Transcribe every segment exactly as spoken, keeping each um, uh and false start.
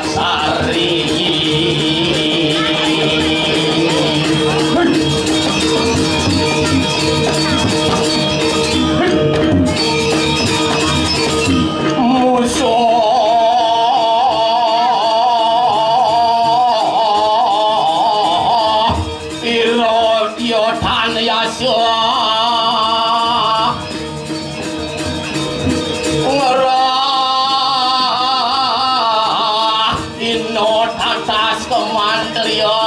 Sari. Musuh ira dia tan yasa. Ngerah ino tatas kemantrian.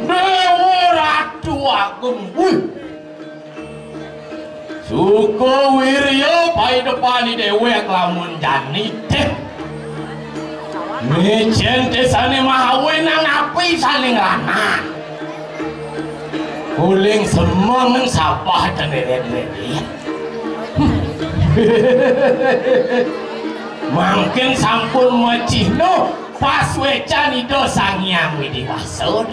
Dewa Ratu Agung. Wih. Suku Wirya paidepani dewek lamun jani teh. Micen te sane mahawe nang api sane ngranang. Uling semeng sapah tendedet-dedet. Mangkin sampun macihno pas wecan Ida Sang Hyang Widi Wasa.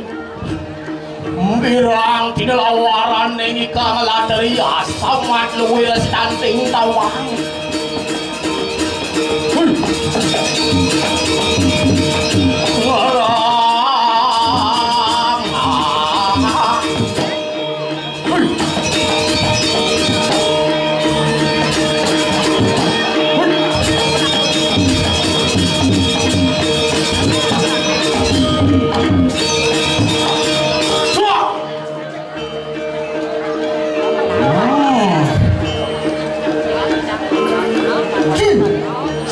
Mbirang tinelawaran ning ikang latri asamat luwih restanting tawang. Hui. Warang.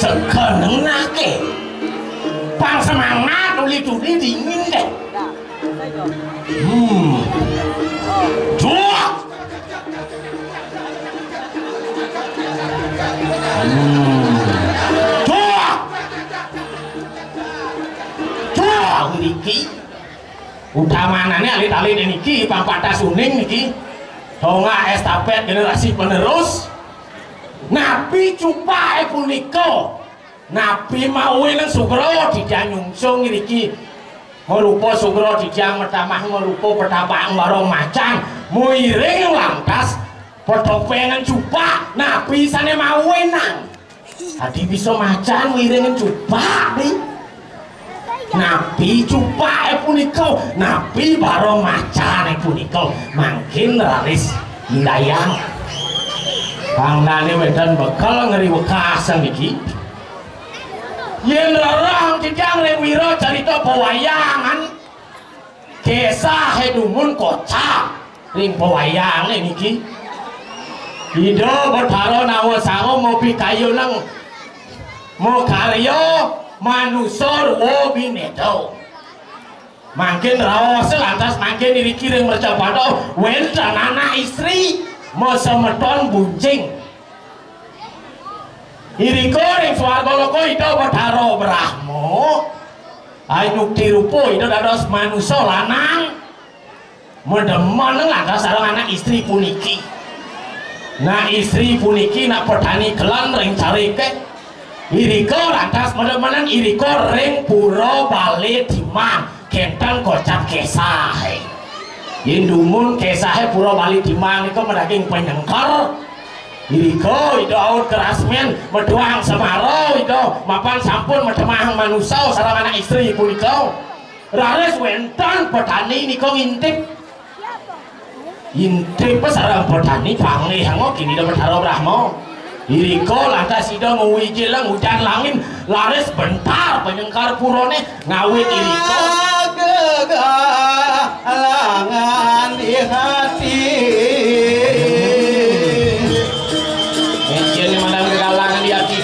Seger ngenake. Pang semangat uli tuni dingin deh. Hmm. Duh. Hmm. Duh. Duh, niki. Utamanane alit-alit niki pang patas uning niki. Dongak estafet generasi penerus. Napi cupake punika? Napi mawinang sugra titiang nyungsung ngriki? Marupa sugra titiang matamah, marupa petabak barong macan. Muiring lantas petopengan cupak. Napi sane mawinang? Adi bisa macan muiring cupak, di? Napi cupake punika? Napi barong macane punika? Mangkin raris ndayang. Pangnane wenten bekel ngriwekasang niki. Yen rerang titiang ring wira carita pewayangan, kesahe dumun kocap ring pewayange niki. Ida Betara Nawasanga mapikayunang makarya manusa ruwa bineda. Mangkin raos lantas mangkin iriki ring mercapada wenten anak istri masemeton bunjing. Irika ring swarga loka Ida Betara Brahma. Anyukti rupa Ida dados manusa lanang. Mademen lantas sareng anak istri puniki. Nah, istri puniki nak petani kelen ring carike. Irika lantas mademenan irika ring Pura Bale Timang. Kenten kocap kesahe. Yen dumun kesahe Pura Bale Timang nika madaging panyengker. Irika Ida Aut Kerasmen metuang semara Ida mapan sampun matemahang manusa sareng anak istri punika. Raris wenten petani nika ngintip. Intip sareng petani panglih angok kini Ida Betara Brahma. Irika lantas Ida nguwijilang udan langin, laris bentar panyengkar purane ngawit irika. Gegalangan di hati. Encen mandang kegalangan di ati.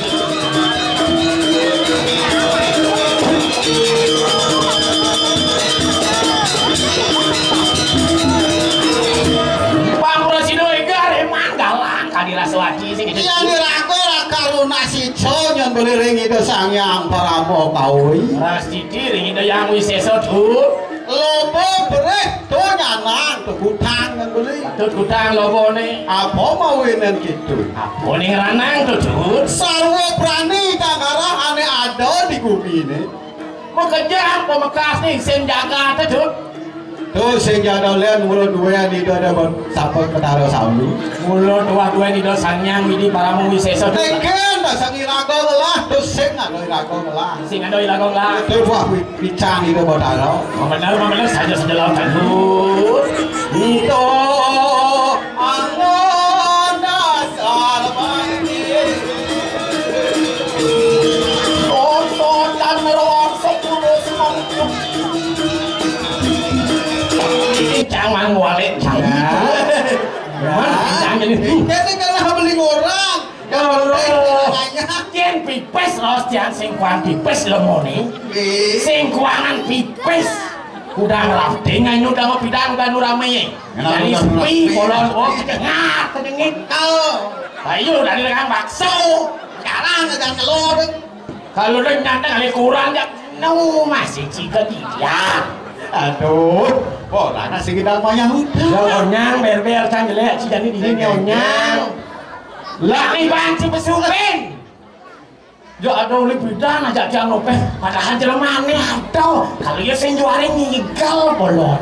Pang prasida egar emang galang kadi Raswati sing itu. Yang diraga raka lunas ijo nyen beli ring Ida Sang Hyang Parama Kawi. Rastiti ring Ida Yang Wisesa, Dut. Loba bereh to nyanang to gutang nang beli. Dut gutang lobane. Apa mawinen kitu? Apa ning ranang to, Dut? Sarwa prani Gumine. Makejang pamekas ning sing jagat, Dut. Tuh sing jaga lian mula duwe ida ada sapa Betara sami. Mula tuah duwe ida Sang Hyang Widi Parama Wisesa, Dut. Teken dah sang iraga ngelah, tuh sing ada iraga ngelah. Sing ada iraga ngelah. Tuh buah wi-, picang ida Betara. Bener, bener saja sejelau, Dut. Ida Angon dasar mati. Oso dan ruang sepuluh semangkuk. Ini jangan walik saya. Ya. Man, jangan ini. Ini kalah beli orang. Kalau yen pipis, raos tiang sing kuang pipis lho muni. Nggih. Sing kuangan pipis. Kudang rafting ayo udah mau pidang udah nu rame. Jadi sepi, bolon, oh, kedengar, kedengar. Kalau ayo dari dengan bakso, sekarang ada telur. Kalau udah nyata kali kurang ya, no masih jika dia. Aduh, oh, lana sing kita payah udah. Ya onyang berber kan jelek, si jadi di sini onyang. Lah ni banci pesupin. Ya ada oleh bidan aja dia ngopeh. Padahal jelemane ada. Kalau ya sing juare ngigal bolon.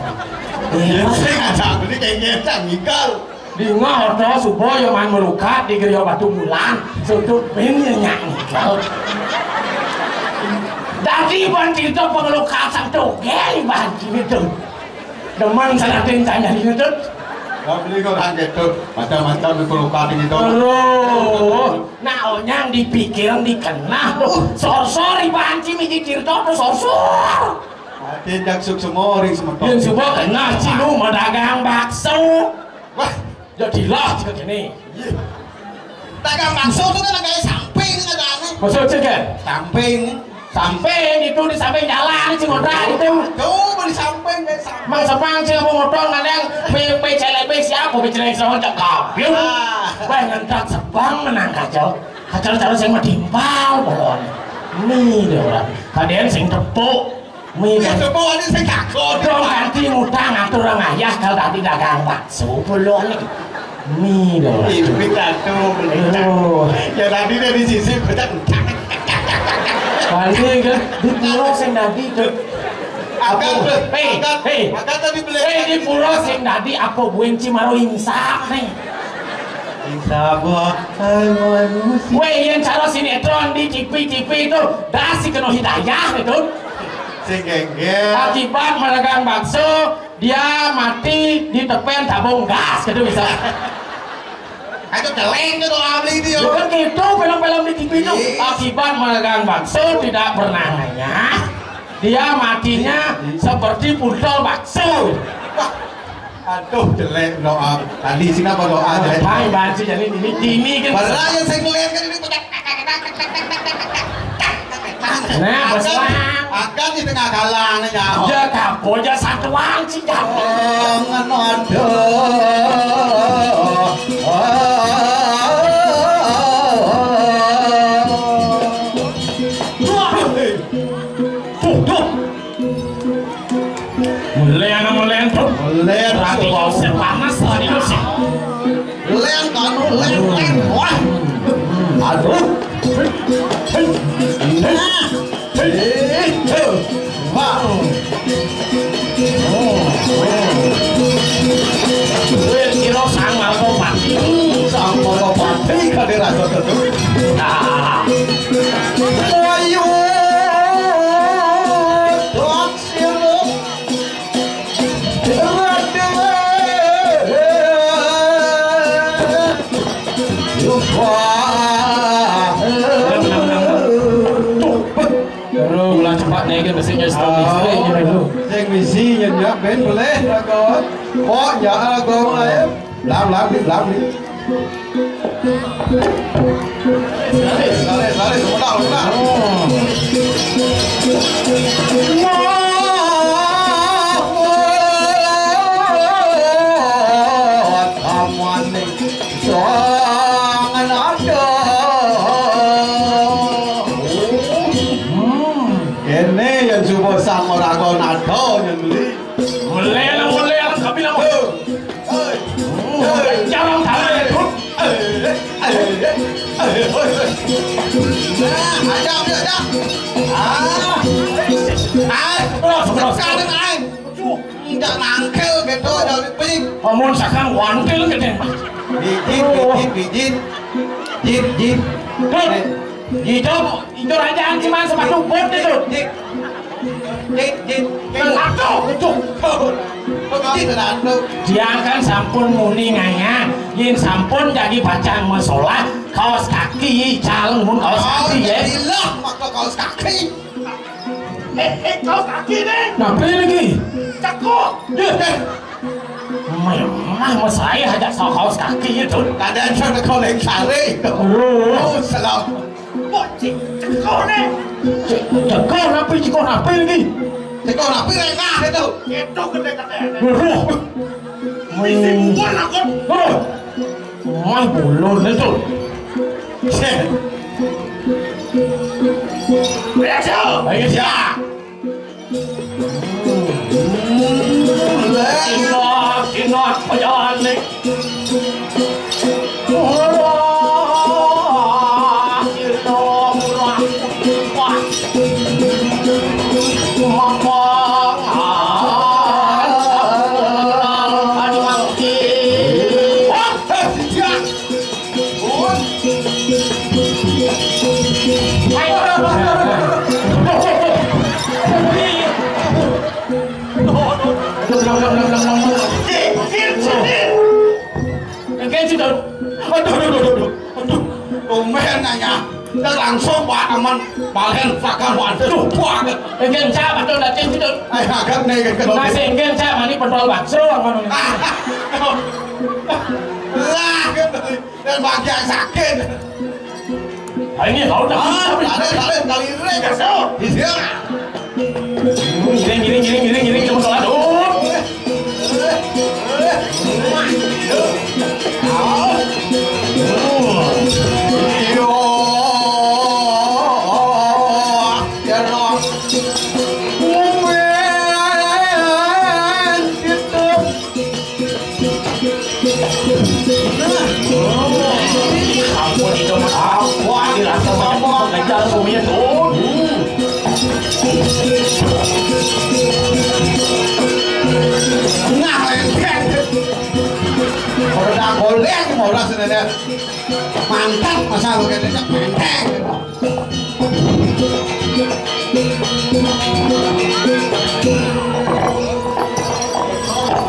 Ya sing aja beli kayak kita ngigal. Di ngorto subo ya man melukat di gereja batu bulan. Sudut bin ya nyak ngigal. Dadi ban cerita pengelukasan togel ban cerita. Demen sana tintanya di YouTube. Lah beli kok orang gitu. Macam-macam itu luka di gitu. Terus. Nah, onyang dipikir dikenah tuh. Sorsor ibanci miji tirto tuh sorsor. Ati jak suksema ring semeton. Yang suka kenah cinu medagang bakso. Wah, jadilah cek ini. Iya. Dagang bakso tuh kan agak samping katanya. Maksud cek kan? Samping. Samping itu di samping jalan sih ngontrak itu. Tuh di samping deh samping. Mang Sepang sih mau motor ngadang P P C L B siapa P C L B sama cak kabir. Ah. Wah ngentak Sepang menang kacau. Kacau-kacau sing medimpal bolon. Ini dia orang. Kalian sing tepuk. Mira. Wis sepuh ini sing takon. Dong ganti ngutang atur orang ayah kalau tadi dagang bakso bolon iki. Mira. Ini satu. Aduh. Ya tadi dari sisi bocah. Balik ke di pulau sing tadi tuh. Akan tuh. Hei, akan, hei. Akan tadi beli. Hei, di pulau sing tadi apa buin cimaro insap nih. Insya Allah, hai manusia. Weh, yang cara sinetron di T V-T V itu dasi kena hidayah itu. Sing gengger. Akibat meregang bakso, dia mati di tepen tabung gas gitu bisa. Itu jelek tuh doa beli itu ya. Bukan gitu film-film di T V itu. Iya. Akibat meregang bakso tidak pernah nganyah, dia matinya seperti buntel bakso. Wah. Aduh, jelek doa. Tadi sini apa doa jelek? Hai, banci jadi ini, ini kan. Padahal yang saya ngeliat kan ini pedak. Nah, akan, akan di tengah galang ya. Ya, kapo aja satuan sih, jangan. Oh, ngeno, aduh. Oh, oh, oh, oh. Wah, tuh, tuh. Melen, melen, tuh. Melen, berarti tuh. Kau sih panas tadi lu sih. Len, kanu, len, len. Wah. Aduh. Nah. Eh, tuh. Wah. Wis kira sang Martopati. Sang Martopati kadhe rasa tetu. Nah. Ayo. Dok siruk. Rung lah cepat nih kan mestinya setahun istri ini dulu. Sing misi nyenyak ben boleh ragon. Kok ya ragon ae. Lam lam lam. Lari, lari, lari, sebentar, sebentar. Jangan ada. Hmm, kene yang coba sang ora kok nado yang beli. Mulai lah, mulai lah, tapi nama. Hei, hei, hei. Jangan salah ya, Dut. Hei, hei, hei, hei, hei. Nah, ada, ada, ada. Ah. Ah, terus, terus. Sekarang, ah. Ndak nangkil gitu, ada pik. Amun sakang wantil gedé, Mas. Bijit, bijit, bijit. Jit, jit. Tuh. Jit. Itu, itu rajaan cuman sepatu bot itu. Jit. Jit, jit. Tuh, tuh. Jit, tuh. Dia kan sampun muni ngayah, yén sampun jagi pacang masolah, kaos kaki, caleng mun kaos kaki, ya. Ilah, makna kaos kaki. Eh, eh, kaos kaki nih. Napi lagi? Cekok. Yé, eh. Memang masaya aja soal kaos kaki itu. Kadang sana koleng sare itu. Oh. Oh, salam. Kok cek-, cekok nih? Cek-, cekok napi, cekok napi lagi? Cekok napi rengah itu. Itu gedé-gedé. Roh. Misi bukan aku. Roh. Wah, bulun itu. Cek. Ayo, siap. Ayo, siap. Ingat, ingat, pejane. Murah, murah, murah. Mamang, ah, ah, ah, ah, ah. Wah, eh, siap. Engké, Cidot. Aduh, aduh, aduh, aduh. Aduh. Tumben nanya. Dia langsung, Pak, aman. Balen, sakar, waduh, buang. Engké, Cak, betul, Cak, Cidot. Eh, agak nih, gitu. Masih engké, Cak, mani pentol bakso, aman. Lah, gitu. Dan bagian sakit. Ah, ini tahu dah. Ah, ada, ada, kali ini. Iya. Giring, giring, giring, giring, giring, teman-teman. Aduh. Ampun, itu mah apa dirasa banyak pengejar suminya tuh. Nah, lengket. Kalau udah golek, mau rasa deh. Mantap, masa lu kata cak menteng.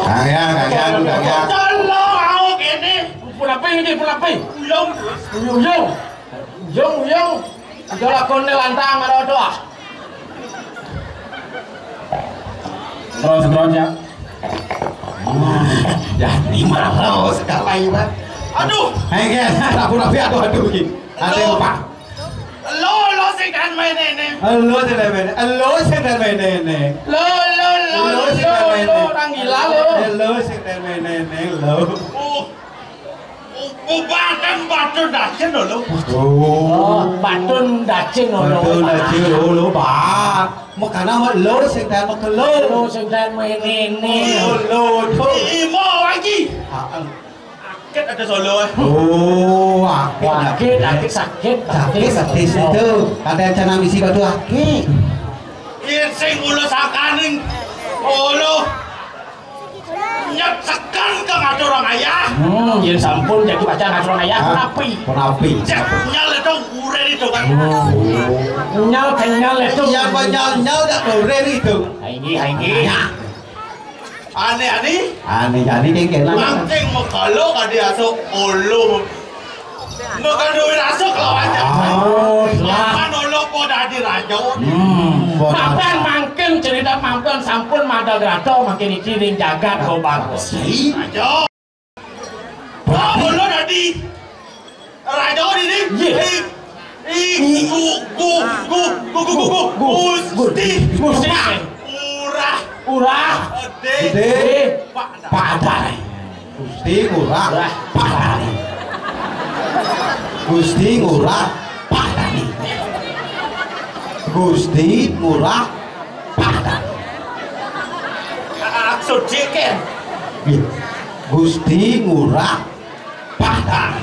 Kang Yan, Kang Yan, Kang Yan. Tolong, aku kene. Pun apa ini, pun apa? Uyung. Uyung, uyung. Uyung, uyung. Udah lakon nih lantang, ada doa. Terus, terus, ya. Wah, ya, ini malah sekarang, Pak. Aduh. Hei, guys, rapi-rapi, aduh, aduh, gini. Ada yang lupa. Lo, lo sing dan main ini. Lo sing dan main ini. Lo sing dan main ini. Lo, lo, lo, lo sing dan main ini. Orang gila, lo. Lo sing dan main ini, lo. Oh. Ubadan batun dacin lho. Oh, batun dacin lho. Batun dacin lho, lho, Pak. Makana mah lo sing dan makelo. Lo sing dan menene. Oh, lo, lo. Imo lagi. Heeh. Sakit ada solo, eh. Oh, sakit. Sakit, sakit, sakit. Sakit, sakit itu. Ada yang canang isi batu sakit. Iya, sing ulo sakaning. Oh, lo. Nyet sekan ke ngatur orang ayah. Hmm, yén sampun jadi pacar ngatur orang ayah, ah, kenapi? Kenapi? Cek, nyal itu uren itu kan. Hmm. Nyal kenyal itu. Iya, apa nyal-nyal dak uren itu? Aini, aini. Ya. Aneh, aneh. Aneh, aneh, dia kena. Mangking mekalo kadi asok olo. Bakal duwe rasa kelawan. Oh, lah. Kan olo po dadi raja. Hmm, mapan mangkin cerita mapan sampun madal rata mangkin iki ring jagat Gobar. Raja. Oh, olo dadi raja dini. Iya. Ih, ih, gu, gu, gu, gu, gu, gu, gu, Gusti. Gusti. Murah. Urah. Gede. Gede. Pak Padai. Gusti Ngurah Padai. Gusti Ngurah Padai. Gusti Ngurah Padai. Maksud cikin. Iya. Gusti Ngurah Padai.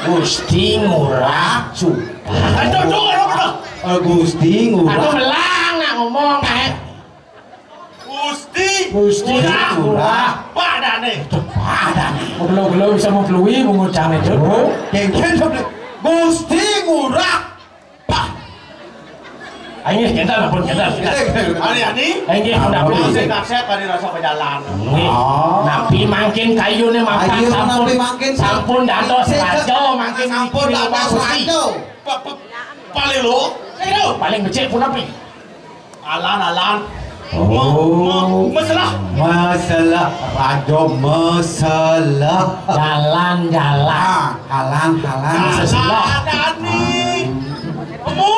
Gusti Ngurah Su. Aduh, aduh, aduh, aduh. Eh, Gusti Ngurah. Aduh, melang nak ngomong, eh. Gusti Gusti Ngurah. Ngurah. Padane. Padane. Gelo-gelo bisa mempelui mengucang itu. Oh, kengken Gusti Ngurah. Pah. Inggih, kinten ampun, kinten. Ari Ani. Inggih, ampun. Sing nasib ari rasa pejalan. Nggih. Oh. Napi mangkin kayune mapan? Ayo, sampun, napi mangkin? Sampun dados raja mangkin. Sampun dados raja. Pa-, pa-, paling lo. Ayo. Paling becik punapi? Alan, Alan. Oh. Me-, me-, meselah. Meselah, raja meselah. Jalan, jalan. Ah, Alan, Alan. Meselah. Jalan, Ani. Emu.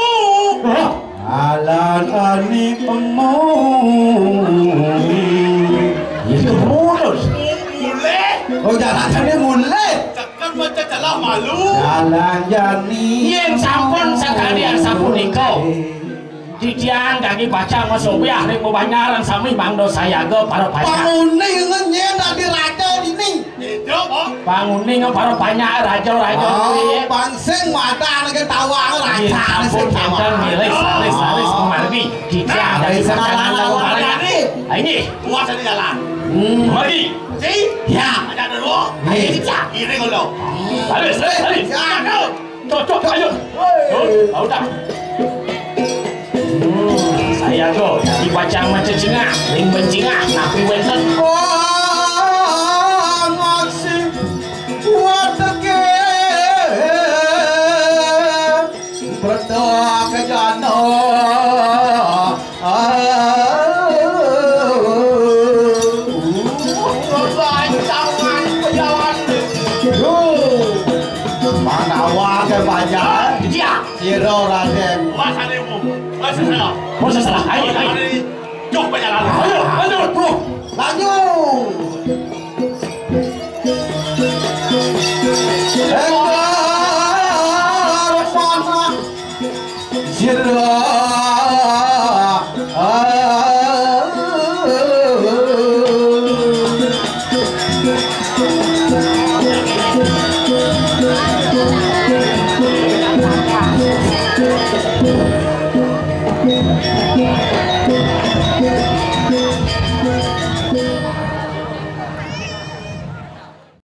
Hah? Alan Ani Emu. Itu mulus. Mulih. Oh, jalan Ani mulih. Tekan baca celah malu. Jalan Jani. Yen sampun sakadi asapunika. Titiang kangge pacang masobyah ring bebanjaran sami mangda sayaga para panjak. Panguning nyen dadi raja dini. Itu, Bang. Panguning para panjak raja-raja kuwi. Bang sing madan ke tawang raja. Sampun, sampun, milih saris-saris pemargi. Titiang dadi sakangan lalu barang. Ayo, nggih. Puas ada jalan. Hmm. Mari. Si? Ya. Ada dulu. Nggih. Ayo, kita. Iring dulu. Saris, saris, saris. Ya. Aduh. Cocok, ayo. Tuh, tahu tak? Hmm, saya tuh, dadi pacang macecingah, ring bencingah, napi wenten. Wah, ngaksi, wateke, betak jana. Ah. Rancangan pejalan. Yo. Manawa ke banyak. Iya. Sira, Raden. Wah, sane umum. Wah, sesalah. Wah, sesalah. Ayo, ayo. Jok pejalan. Ayo, ayo, tuh. Lanjut. Enggak, mana? Sira.